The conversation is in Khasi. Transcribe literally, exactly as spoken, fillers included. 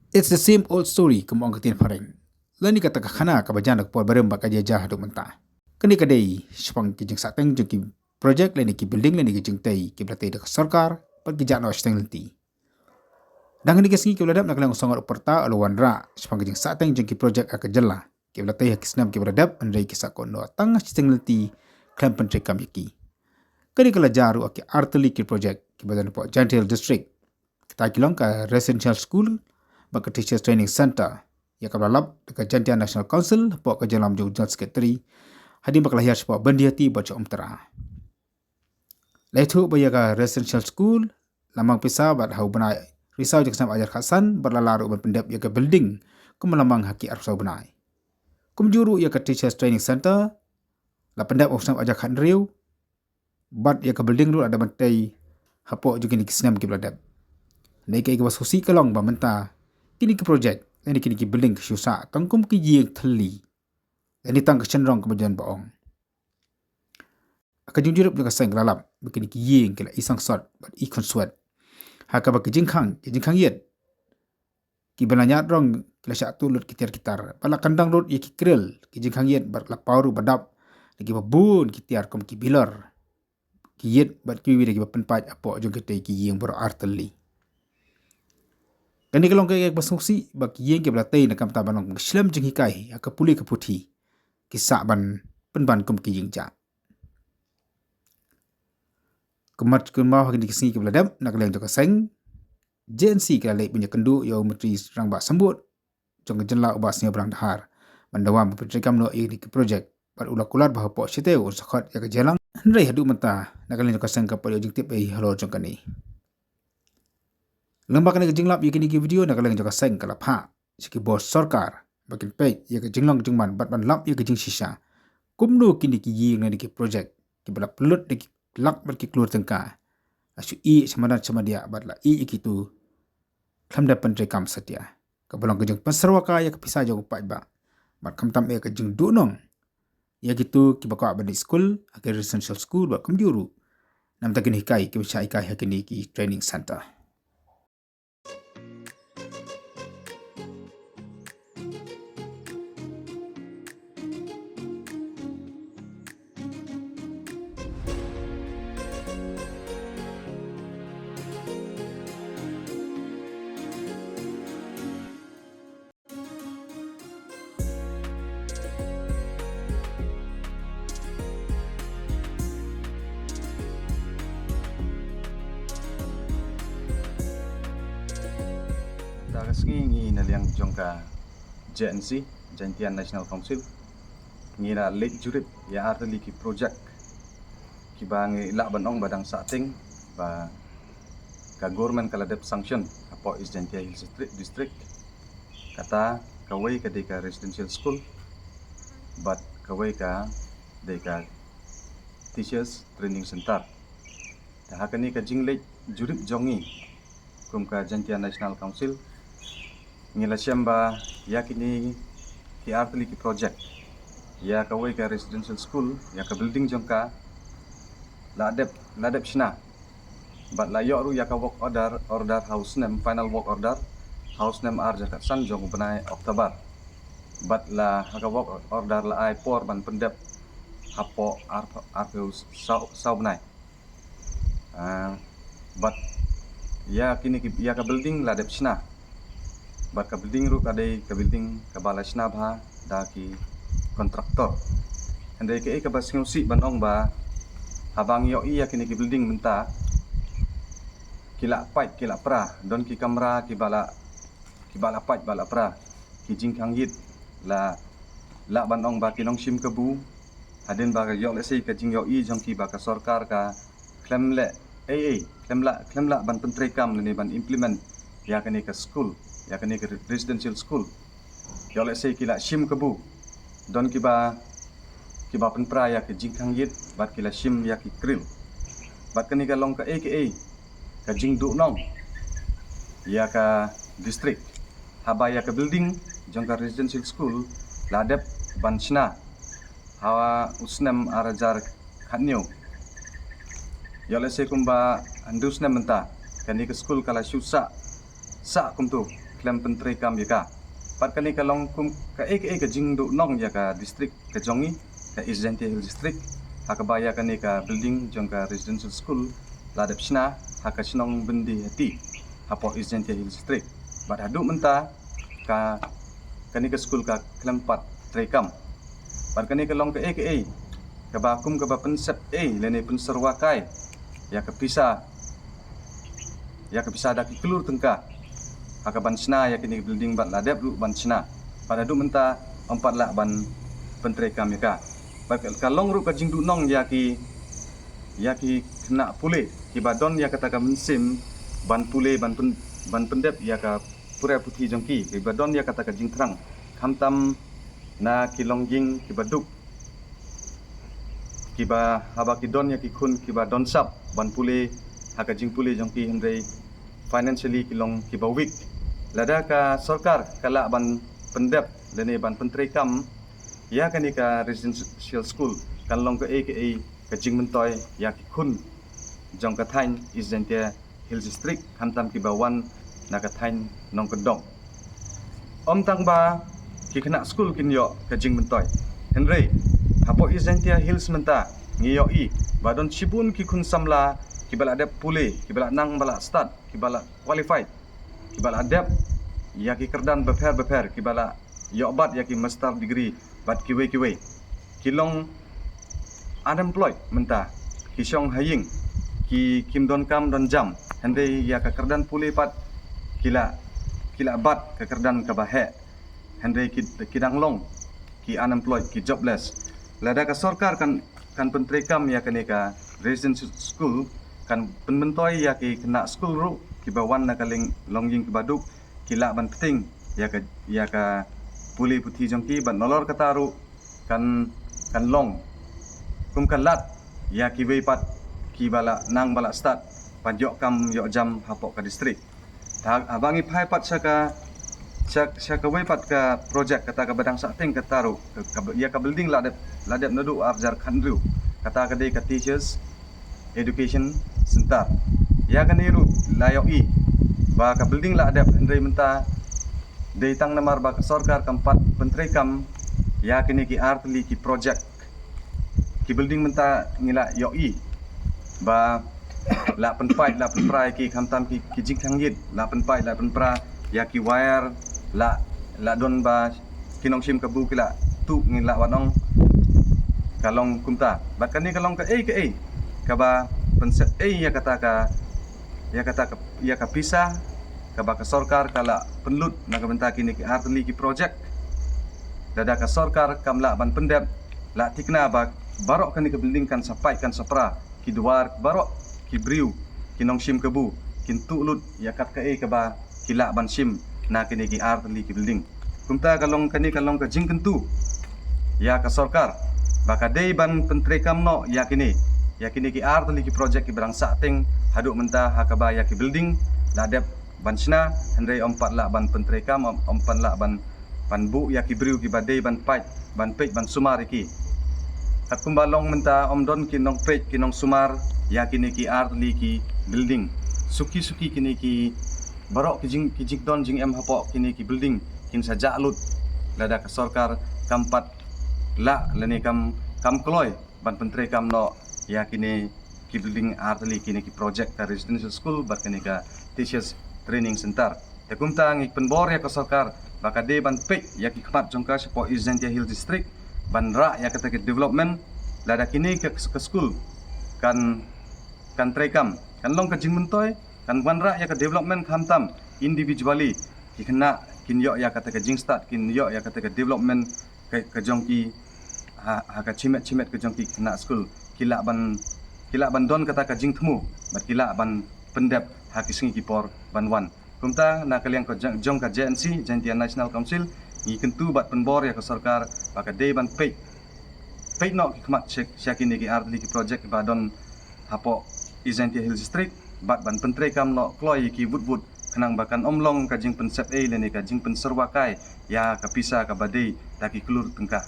It's the same old story, kum ong ka ktien phareng. Lane kata ka khana kaba jan da ka por barim bad ka jia jia haduh mynta. Kane ka dei shaphang ki jingsahteng jong ki project lane ki building lane ki jingtei kiba la tei da ka sorkar bad ki jaka noh shiteng lynti. Dang kine ki sngi kiba la dep na ka liang u Sangwat u Pyrta u la wanrah shaphang ki jingsahteng jong ki project ha ka jylla kiba la tei ha ki snem kiba la dep, hynrei ki sahkut noh tang shiteng lynti khlem pyntreikam ïa ki. Kane ka la jia ruh ha ki artylli ki project kiba don hapoh Jaintia Hills District. Kita ki long ka residential school bad ka teachers training center, ïa kaba la lap da ka Jaintia National Council hapoh ka jingïalam jong u General Secretary hadien ba ka la hiar shapoh Byndihati bad sha Umtara. La ïathuh ba ïa ka residential school la mang pisa bad ha u bnai Risaw jong ka snem arhajar khatsan bad la lah ruh ban pyndep ïa ka building kumba la mang ha ki arphew saw bnai. Kumjuh ruh ïa ka teachers training center la pyndep ha u snem arhajar khathynriew bad ïa ka building ruh la dep ban tei hapoh jong kine ki snem kiba la dep. Hynrei kaei kaba sngewsih ka long ba mynta kine ki project lane kine ki building ki shu sah tang kum ki ïing thylli lane tang ka shynrong kaba jan ba ong. Ka jingjurip jong ka seng ka la lap ba kine ki ïing ki la i sangsot bad i khunswet, ha kaba ki jingkhang, ki jingkhang ïit kiba la ñiad rong ki la shah tuh lut ki tiar ki tar bad la kyndang lut ïa ki kril ki jingkhang ïit bad la paw ruh ba dap da kiba bun ki tiar kum ki bilor, ki ïit bad kiwei de kiba pynpait hapoh jong kitei ki ïing baroh artylli. Kane ka long kaei kaba sngewsih ba ki ïing kiba la tei na ka bynta ban long ka shlem jinghikai ha ka pule ka puthi ki sah ban pynban kum ki ïing jah. Kumta kumba ha kine ki sngi kiba la dep na ka liang jong ka seng, J N C ka la leit ban ïakynduh ïa u Myntri Rangbah Sambud jong ka jylla u Bah Sniawbhalang Dhar ban dawa ban pyntreikam noh ïa kine ki project bad u la kular ba hapoh shiteng un sa khot ïa ka jingïalang. Hynrei haduh mynta na ka liang jong ka seng kam pat ïoh jingtip ei halor jong kane. Lyngba kane ka jinglap ïa kine ki video na ka liang jong ka seng ka la phah sha ki bor sorkar ba kin peit ïa ka jinglong jingman bad ban lap ïa ka jingshisha kumno kine ki ïing ne ki project kiba la pynlut da ki lak bad ki klur tyngka la shu ïeh sha madan sha madiah bad la ïeh ïa kito khlem da pyntreikam satia, kaba long ka jingpynshyrwa ka ïa ka pisa jong u paidbah bad khamtam ïa ka jingduhnong ïa kito kiba kwah ban leit skul ha ki residential school bad kumjuh ruh na ka bynta kine ki hikai kiba shah hikai ha kine ki training center. Mynta ka sngi ngi na liang jong ka J N C, Jaintia National Council, ngi la leit jurip ïa artylli ki project kiba ngi lah ban ong ba dang sahteng ba ka government ka la dep sanction hapoh East Jaintia Hills District, District. Kata kawei ka dei ka residential school bad kawei ka dei ka teachers training center. Te ha kane ka jingleit jurip jong ngi kum ka Jaintia National Council, ngi la shem ba ïa kine ki artylli ki project, ïa kawei ka residential school, ïa ka building jong ka la dep, la dep shna. Bad la ïoh ruh ïa ka work order, order ha u snem, final work order ha u snem arhajar khatsan jong u bnai October. Bad la ha ka work order la ai por ban pyndep hapoh ar, arphew saw, saw bnai. Ah, bad ïa kine ki, ïa ka building la dep shna. Bad ka building ruh ka dei ka building kaba la shna bha da ki kontraktor. Hynrei kaei kaba sngewsih ban ong ba haba ngi ïohi ïa kine ki building mynta ki la pait ki la pra, don ki kamra kiba la, kiba la pait ba la pra, ki jingkhang ïit la lah ban ong ba ki nongshim kabu. Hadien ba ka ïoh lehse ka jingïohi jong ki ba ka sorkar ka khlem leh ei ei, khlem lah, khlem lah ban pyntreikam lane ban implement ïa kane ka school, ïa kane ka re-, residential school. Ïoh lehse ki la shim kabu. Don kiba, kiba pynpra ïa ki jingkhang ïit bad ki la shim ïa ki kril. Bad kane ka long kaei kaei ka jingduhnong ïa ka district haba ïa ka building jong ka residential school la dep ban shna ha u snem arhajar khathynñiew. Ïoh lehse kumba hynriew snem mynta kane ka school ka la shu sah, sah kumto. khlem pyntreikam ïa ka. Bad kane ka long kum kaei kaei ka jingduhnong ïa ka district ka jong ngi, ka East Jaintia Hills District, ha kaba ïa kane ka building jong ka residential school la dep shna ha ka shnong Byndihati, hapoh East Jaintia Hills District. Bad haduh mynta ka, kane ka skul ka khlem pat treikam. Bad kane ka long kaei kaei kaba kum kaba pynsep ei lane pynsyrwa kai ïa ka pisa, ïa ka pisa da ki klur tyngka ha ka ban shna ïa kine ki building, bad la dep ruh ban shna. Bad haduh mynta ym pat lah ban pyntreikam ïa ka. Bad ka long ruh ka jingduhnong ïa ki, ïa ki khynnah pule kiba don ïa kata ka mynsiem ban pule, ban pyn, ban pyndep ïa ka pule puthi jong ki, kiba don ïa kata ka jingthrang, khamtam na ki longïing kiba duk, kiba haba ki don ïa ki khun kiba don sap ban pule ha ka jingpule jong ki, hynrei financially ki long kiba weak. Lada ka sorkar ka lah ban pyndep lane ban pyntreikam ïa kane ka residential school, kan long kaei kaei ka jingmyntoi ïa ki khun jong ka thaiñ East Jaintia Hills District, khamtam kiba wan na ka thaiñ nongkyndong. Ym tang ba ki khynnah skul kin ïoh ka jingmyntoi, hynrei hapoh East Jaintia Hills mynta ngi ïohi ba don shibun ki khun samla kiba la dep pule, kiba la nang ba la stad, kiba la qualified, kiba la dep ïa ki kyrdan bapher bapher, kiba la ïoh bat ïa ki master degree bad kiwei kiwei. Ki long unemployed mynta, ki shong ha ïing, ki kim don kam don jam, hynrei ïa ka kyrdan pule pat ki la, ki la bat ka kyrdan kaba heh, hynrei ki, ki dang long ki unemployed, ki jobless. Lada ka sorkar kan, kan pyntreikam ïa kane ka residential school, kan pynmyntoi ïa ki khynnah skul ruh kiba wan na ka longïing kiba duk, ki lah ban pynthing ïa ka, ïa ka pule puthi jong ki, bad nalor kata ruh kan, kan long kum ka lad ïa kiwei pat kiba la nang ba la stad ban ïoh kam ïoh jam hapoh ka district. Te haba ngi phai pat sha ka, sha, sha kawei pat ka project, kata kaba dang sahteng kata ruh, ka, ka, ïa ka building la dep, la dep naduh ar hajar khathynriew, kata ka dei ka Teachers Education Center. Ïa kane ruh la ïohi ba ka building la dep, hynrei mynta dei tang namar ba ka sorkar kam pat pyntreikam ïa kine ki artylli ki project. Ki building mynta ngi la ïohi ba la pynpait, la pynpra ïa ki, khamtam ki, ki jingkhang ïit, la pynpait, la pynpra ïa ki wire, la, la don ba ki nongshim kabu ki la tuh, ngi la wan ong ka long kumta. Bad kane ka long kaei kaei kaba pynsep ei ïa kata ka, ïa kata ka, ïa ka pisa kaba ka sorkar ka la pynlut na ka bynta kine ki artylli ki project. Lada ka sorkar kam lah ban pyndep, la thikna ba baroh kane ka building kan sa pait, kan sa pra, ki duwar baroh, ki briew, ki nongshim kabu kin tuh lut ïa kat kaei kaba ki lah ban shim na kine ki artylli ki building. Kumta ka long, kane ka long ka jingkyntu ïa ka sorkar ba ka dei ban pyntreikam noh ïa kine, ïa kine ki artylli ki project kiba dang sahteng haduh mynta, ha kaba ïa ki building la dep ban shna, hynrei ym pat lah ban pyntreikam, ym, ym pat lah ban, ban buh ïa ki briew kiba dei ban pait, ban peit, ban sumar ïa ki. Katkum ba long mynta, ym don ki nongpeit, ki nongsumar ïa kine ki artylli ki building. Suki suki kine ki, baroh ki jing, ki jingdon jingem hapoh kine ki building kin sa jah lut lada ka sorkar kam pat lah lane kam, kam kloi ban pyntreikam noh ïa kine ki building artylli kine ki project, ka residential school bad kane ka teachers training center. Te kumta ngi pynbor ïa ka sorkar ba ka dei ban peit ïa ki khmat jong ka shapoh East Jaintia Hills District, ban rah ïa kata ka development. Lada kine ka, ka skul kan, kan treikam, kan long ka jingmyntoi, kan wanrah ïa ka development, khamtam individually ki khynnah kin ïoh ïa kata ka jingstad, kin ïoh ïa kata ka development ka, ka jong ki ha, ha ka shimet shimet ka jong ki khynnah skul, ki lah ban, ki lah ban don kata ka jingthmu bad ki lah ban pyndep ha ki sngi ki por ban wan. Kumta na ka liang ka jong, jong ka J N C, Jaintia National Council, ngi kyntu bad pynbor ïa ka sorkar ba ka dei ban peit, peit noh ki khmat sha, sha kine ki artylli ki project ba don hapoh East Jaintia Hills District, bad ban pyntreikam noh kloi ïa ki wut wut, khnang ba kan ym long ka jingpynsep ei lane ka jingpynsyrwa kai ïa ka pisa kaba dei da ki klur tyngka.